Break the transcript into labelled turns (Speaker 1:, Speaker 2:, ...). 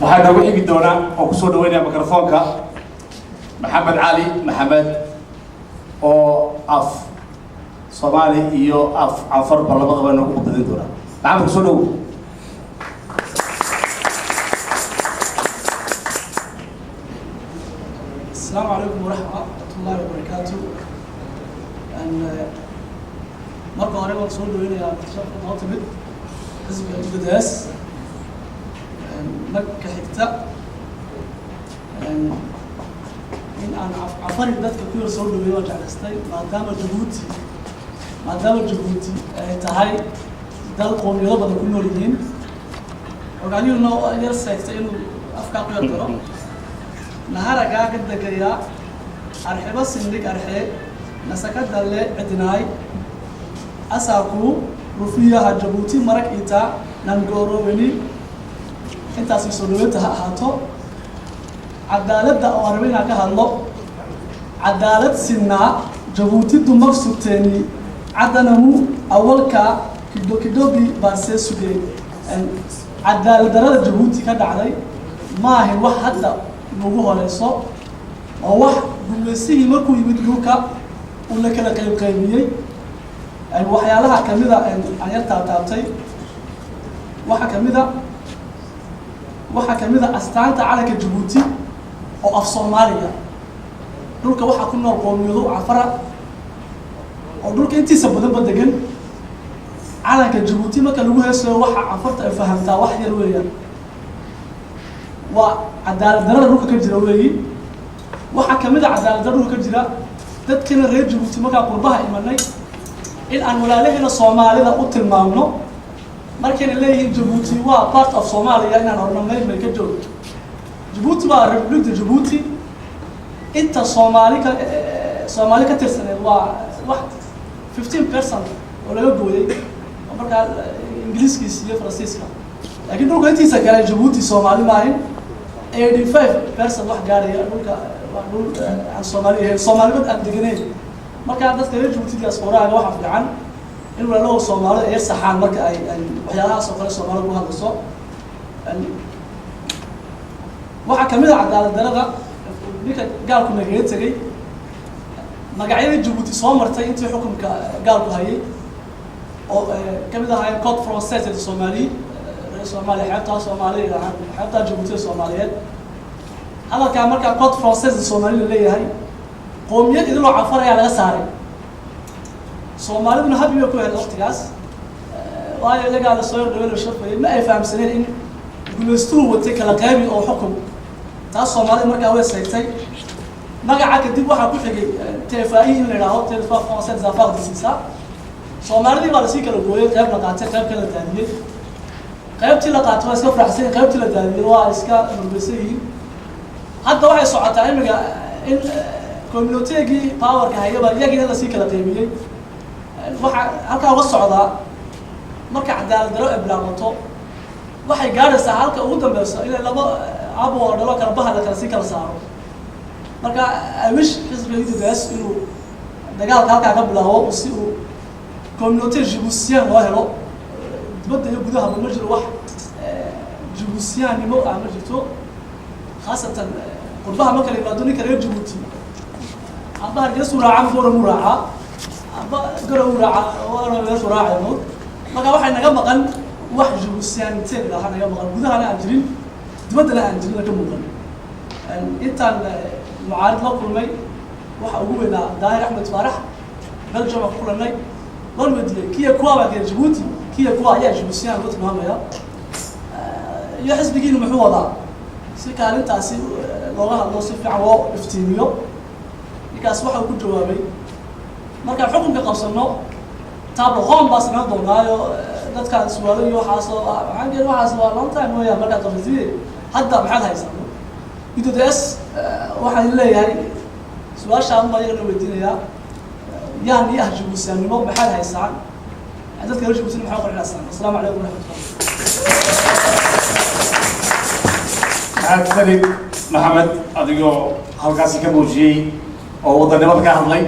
Speaker 1: Waxaa noogu xigi doonaa oo kusoo dhaweynaya microfoonka Maxamed Cali Maxamed oo af Soomaali iyo af Canfarba labadaba noogu khudbadin doona. Maxamed, kusoo dhowow.
Speaker 2: السلام عليكم ورحمة الله وبركاته. Marka hore waan soo dhaweynayaa martisharafka noo timid, xisbiga UDDS. Marka xigta, in aan Cafari dadka ku yar soo dhaweeyo waan jeclaystay, maadaama Jabuuti ay tahay dal qowmiyado badan ku nool yihiin. Ogaanyuhuna yar seegtay inuu afkaa ku yar daro. Naharagaa ka degayaa arxibo sindig arxee nasakadalle cidinaay asaaku rufiyaha Jabuuti marag itaa nangooroweni. Intaasi soo dhaweynta ha ahaato. Cadaaladda oo aan rabo inaan ka hadlo, cadaalad sinaa Jabuuti dumar sugteeni cadanamu awalka kido kidobi baasee sugeen. Cadaalad darada Jabuuti ka dhacday maahin wax hadda nagu horeyso oo wax gumaysihii markuu yimid dhulka uu la kala qaybqaybiyey. Waxyaalaha kamida aan yar taabtaabtay waxaa kamida astaanta calanka Jabuuti oo af Soomaaliya. Dhulka waxaa ku nool qoomiyado Cafara oo dhulka intiisa badanba degan. Calanka Jabuuti marka lagu heesayo, waxa Cafarta ay fahamtaa wax yar weeyaan. Waa cadaalad darada dhulka ka jira weeyi. Waxaa kamid a cadaalad darada dhulka ka jira, dadkina reer Jabuuti markaa qurbaha imanay, in aan walaalaheena Soomaalida u tilmaamno markayna leeyihiin Jabuuti waa part of Soomaaliya, inaan orno meel meel ka joog. Jabuuti waa République de Djibouti. Inta Soomaali ka tirsaneed waa wax 15% oo laga gooyey oo markaa Ingiliiskiis iyo Faransiiska, laakiin dhulka intiisa kale Jabuuti Soomaali maahin. 85% wax gaaraya dhulka waa dhul aan Soomaali ahayn, Soomaalimad aan deganeyn. Markaa dadka reer Jabuuti diasporaaga waxaa fiican in walaalahooda Soomaalida ay saxaan marka ay waxyaalahaas oo kale Soomaalida ku hadlayso. Waxaa kamid a cadaalad darada ninka gaalku nagaga tegey, magacyadii Jabuuti soo martay intii xukunka gaalku hayay oo kamid ahaayeen Côte Française de Somalie, reer Soomaaliya, xeebtaa Soomaaliya, xeebtaa Jabuutida Soomaaliyeed. Hadalkaa markaa Côte Française de Somalie la leeyahay, qoomiyad idiloo Cafar ayaa laga saaray. Soomaaliduna habi bay ku ahayd waqtigaas, waayo iyagaa la soo yardhawe, la sharfayay. Ma ay fahamsaneen in gumaystuhu watay kala qaybi oo xukum. Taas Soomaalida markaa way seegtay magaca. Kadib waxaa ku xigay TFAI in la idhaaho, Territoire Français des Affaires de Sisa. Soomaalidii baa lasii kala gooyay, qayb la qaatay, qayb kala daadiyey. Qaybtii la qaatay waa iska faraxsan yihin, qaybtii la daadiyey waa iska murugaysan yihiin. Hadda waxay socotaa imiga in communauté-gii powerka hayaba iyagiina lasii kala qaybiyey. Waxaa halkaa uga socdaa, marka cadaalad daro ay bilaabato, waxay gaadhaysaa halka ugu dambeyso inay laba abo oo dhalo kala baha la kala sii kala saaro. Marka I wish xisbiga UDDS inuu dagaalka halkaa ka bilaabo si uu communauté djiboutien loo helo dibadda iyo gudahaba. Ma jiro wax djiboutiannimo ah, ma jirto, khaasatan qurbaha marka la yimaado. Ninka reer Jabuuti amba Hargeysu raaca, amba Boorama raacaa, amba Garow raaca, waana meeshu raacayno. Marka waxay naga maqan wax djiboutianité lahaa naga maqan, gudahana aan jirin, dibaddana aan jirin, ka muuqan. Intaan mucaarid la kulmay, waxa ugu weynaa Daahir Axmed Faarax. Belgium aan ku kulannay, waan weydiiyey kiya kuwa baa kee Jabuuti, kiya kuwa ayaa Djiboutian lagu tilmaamaya, iyo xisbigiinu muxuu wadaa, si kaalintaasi looga hadlo, si fiican loo iftiimiyo. Ninkaas waxa uu ku jawaabay, markaan xukunka qabsano table ronde baa samayn doonaayo dadkaan suwaalo iyo waxaasoo waxaan geli. Waxaas waa long time mooyaan markaad qabsatid, hadda maxaad haysaa? UDDS waxaan leeyahay, su-aashaan baa iyagana weydiinayaa: yaan ii ah Jibuutiyaannimo? Maxaad haysaan? Dadka reer Jibuutina maxaa qurxinaysaan? Asalaamu calaykum waraxmatullah.
Speaker 1: Mahadsanid, Maxamed, adigoo halkaasi ka muujiyey oo wadannimada ka hadlay.